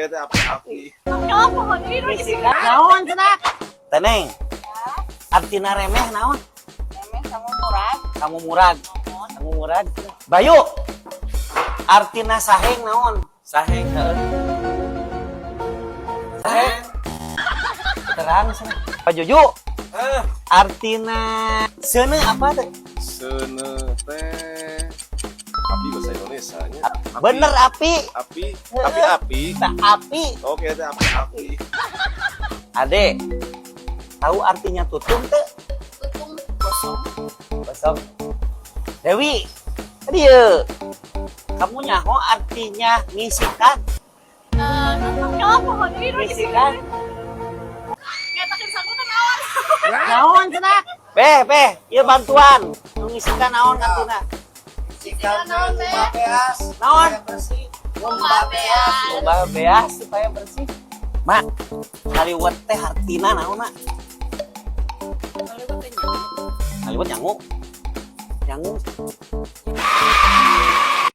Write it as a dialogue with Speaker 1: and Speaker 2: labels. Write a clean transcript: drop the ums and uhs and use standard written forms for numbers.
Speaker 1: teh api-api.
Speaker 2: Naon cenah? Teneng. Artina remeh naon?
Speaker 3: Remeh sama murag.
Speaker 2: Kamu murag. Kamu murag. Bayu. Artina saheng naon? Saheng, heeh. Saheng. Terang cenah. Pak Juju,
Speaker 1: Eh,
Speaker 2: artina seuneu apa teh?
Speaker 1: Seuneu teh api bahasa Indonesia nya. Api.
Speaker 2: Bener api.
Speaker 1: Api, api-api.
Speaker 2: Tak api.
Speaker 1: Oke teh api-api.
Speaker 2: Ade, tahu artinya tutung teh?
Speaker 3: Tutung kosong.
Speaker 2: Kosong. Dewi, dia. Kamu nyaho artinya ngisikan? Ngisikan?
Speaker 3: Ngetakeun sangu teh naon?
Speaker 2: Naon cenah? Beh, beh, ieu bantuan. Nu ngisikan naon artina?
Speaker 3: Ngisikan naon teh?
Speaker 4: Beas.
Speaker 2: Naon?
Speaker 4: Bersih.
Speaker 3: Ngumbah beas.
Speaker 2: Ngumbah beas supaya bersih. Mak, ngaliwet teh artina naon, Mak? Ngaliwet nyangu. Nyangu.